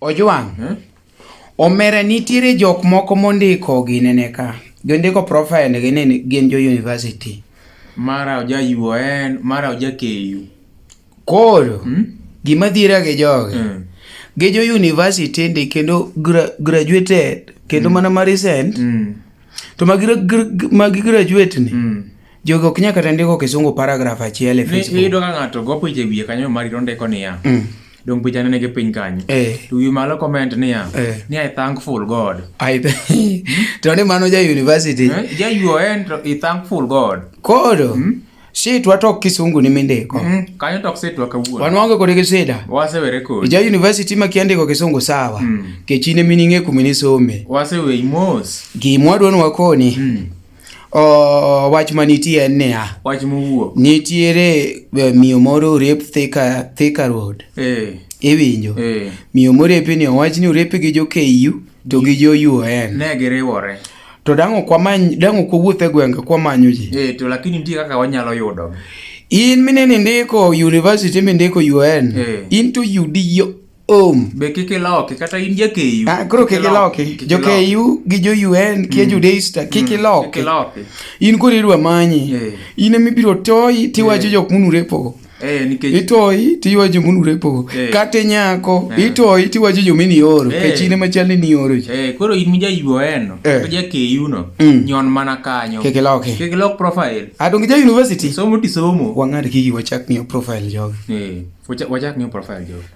Ojwang'. Eh? Omera nitiere jok moko mondiko ginene ka. Gindiko profile gi ni gin jo university. Mara oja UoN, mara oja KU. Koro Hmm? gima dhira gi jogi. Mm. Gi jo university ndi kendo graduated kendo mana ma recent to magi graduate ni. Jogi ok nyal kata ndiko kisungu paragraph achiel e Ni Facebook. iyudo ka ng'ato go picha e wiye kanyo mari to ondiko niya. Dong picha ne nigi piny kanyo. To wiye malo comment niya. Ni I thankful God. To ni mano ja university. Eh? Ja UoN to I thankful God. Koro sitwa to ok kisungu ni mindiko. Kanyo to ok sitwa kawuono. Wan waonge kode gi sida. Wasewere kodi. Ja university ma kia ndiko kisungu sawa. Kech in ema ining'e kuma nisome. Waseweyi mos. Gima wadwa ni wakoni. O, wach manitie en niya. Wach mowuok. Nitiere miyo moro orep Thika, Thika Road. Iwinjo? Miyo morepi ni owach ni orepi gi jo KU to gi jo UoN. Ne giriwore. To dang' ok wamany, dang' ok wawuoth e gwenge kwamanyo ji. To lakini nitie kaka wanyalo yudo. In minene indiko university mindiko UoN. In to yudi yo om. Be kik iloki kata in ja KU. Ah, koro kik iloki. Jo KU gi jo UN kia jo Daystar kik iloki. Kik iloki. In koro idwa manyi. In ema ibiro toyi tiwacho jok munurepogo. Nikech Itoyi tiwacho munurepogo. Kata nyako itoyi tiwacho joma inioro. Kech in ema chal ni nioro ji. Koro in mija UoN no, kata ja KU no, nyon mana kanyo. Kik iloki. Kik ilok profile. Ah, donge ja university? Somo tisomo. Wang'ad gigi wachak ng'iyo profile jogi. Wachak ng'iyo profile jogi.